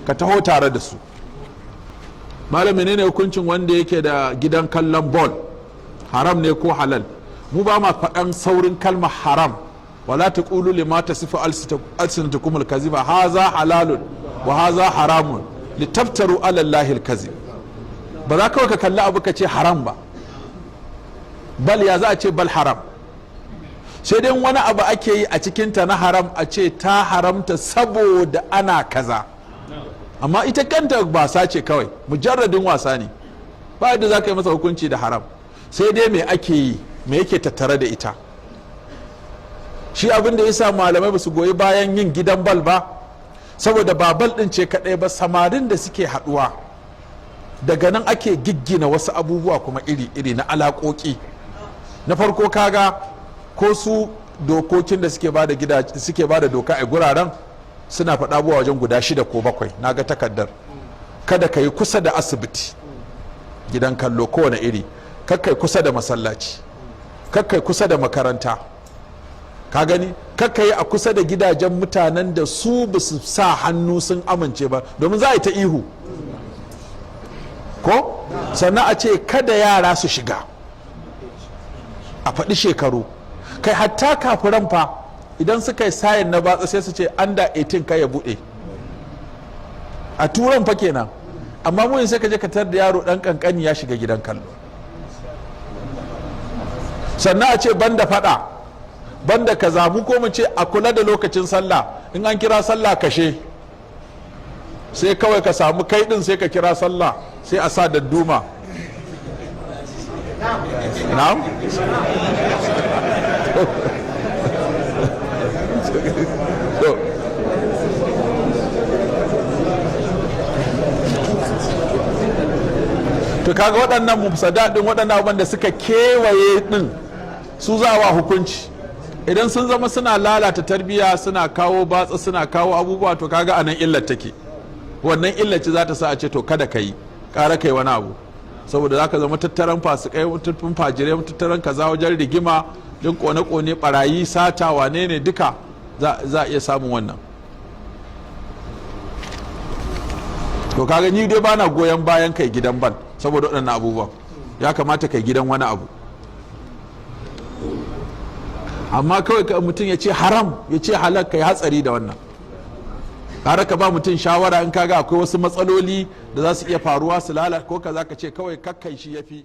Ka taho tare da su. Malam, menene hukuncin wanda yake da gidan kallon ball? Haram ne ko halal? Mu ba ma faɗan saurin kalmar haram. ولا تقولوا لما تصف ألسنتكم الكذب هذا حلال وهذا حرام لتفتروا على الله الكذب. Ba za kawai ka kalli abu ka ce haram ba. Bal ya za a ce bal haram? Sai dai wani abu ake yi a cikinta na haram, a ce ta haramta saboda ana kaza. Amma ita kanta wasa ce kawai, mujarradin wasa ne, ba yadda za ka yi masa hukunci da haram. Sai dai me ake yi, me yake tattare da ita. Shi abin da yasa malamai ba su goyi bayan yin gidan bal ba, saboda ba bal din ce kaɗai ba, samarin da suke haɗuwa daga nan ake giggina wasu abubuwa kuma iri-iri na alaƙoƙi. Na farko, kaga ko su dokokin da suke bada gida, suke bada doka a guraren, suna faɗa abubuwa wajen guda shida ko bakwai. Na ga takardar. Kada ka yi kusa da asibiti gidan kallo kowane iri, kakkai kusa da masallaci, kakkai kusa da makaranta, ka gani, kakkai a kusa da gidajen mutanen da su ba su sa hannu sun amince ba, domin za a yi ta ihu ko. Sannan a ce kada yara su shiga, a faɗi shekaru. Kai, hatta kafiran fa, idan suka yi sayin na batsa, sai su ce under 18 kai ya buɗe. A turan fa kenan. Amma mu sai ka je ka tar da yaro ɗan kankani ya shiga gidan kallo. Sannan a ce banda faɗa, banda kaza. Mu ko mu ce a kula da lokacin sallah, in an kira sallah kashe. Sai kawai ka samu kai din, sai ka kira sallah, sai a sa dadduma. Na'am. To kaga waɗannan mufsada din, waɗannan abubuwan da suka kewaye din, su za wa hukunci. Idan sun zama suna lalata tarbiyya, suna kawo batsa, suna kawo abubuwa, to kaga anan illar take. Wannan illar ce za ta sa a ce to kada ka yi, ƙara kai wani abu, saboda za ka zama tattaran fasikai, tattaran fajirai, tattaran kaza, wajen rigima din, kone-kone, barayi, sata, wane ne, duka za a iya samun wannan. To kaga ni dai bana goyon bayan kai gidan bal saboda waɗannan abubuwan. Ya kamata kai gidan wani abu. Amma kawai mutum ya ce haram, ya ce halal, kai hatsari da wannan. Kare ka ba mutum shawara, in kaga akwai wasu matsaloli da za su iya faruwa su lalata ko kaza, ka ce kawai kakkai, shi yafi.